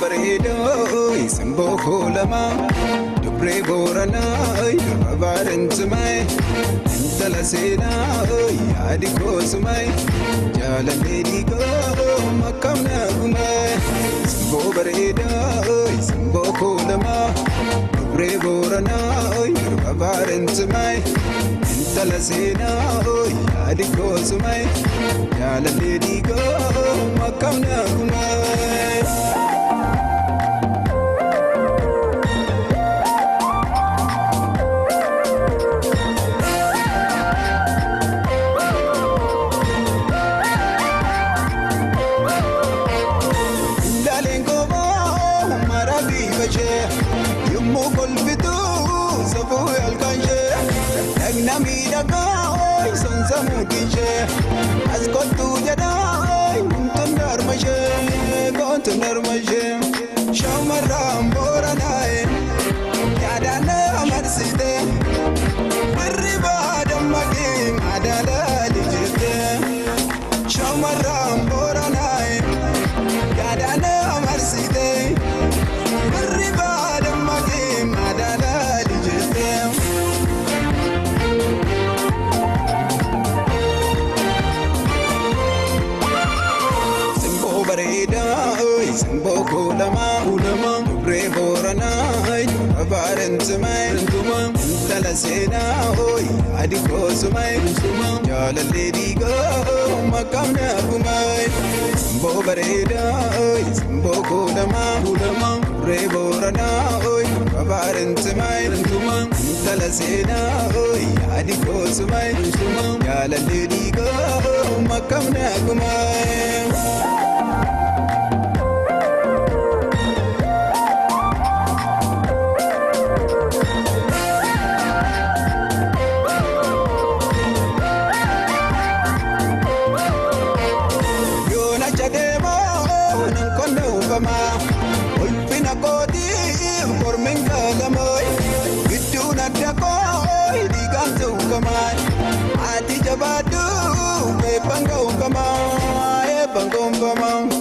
Bareedoo simboo koolamaa dubree booranaa durba baarentumee intala seenaa yaadi koosumee jaalallee dhiigoo makkamna gumee simboo bareedoo simboo koolamaa dubree booranaa durba baarentumee intala seenaa yaadi koosumee jaalallee dhiigoo makkamna gumee. Yommuu kolfituu safuu halkanshee dhagna miidhagaa sonsamuu ishee as kottuu jedhaa wantoonni harmashee gootonni harmashee shamarran booranaaye yaadaan amarsite hirribaa dammaqee madaalaa lijjite shamarran booranaaye yaadaan amarsite. Hirribaa dammaqee madaalaa lijjite. Simboo bareedaa simboo koolamaa dubree booranaa durba baarentumee intala seenaa yaadi koosumee jaalallee dhiigoo makkamna gumee simboo bareedaa simboo koolamaa dubree booranaa durba baarentumee intala seenaa yaadi koosumee jaalallee dhiigoo makkamna gumee. Ulfina kootiif kormiin kaalamoy gidduun adda kooy dhiigaan tuukamaa ati jabaadhu eebbaan gonfamaa eebbaan gonfamaa.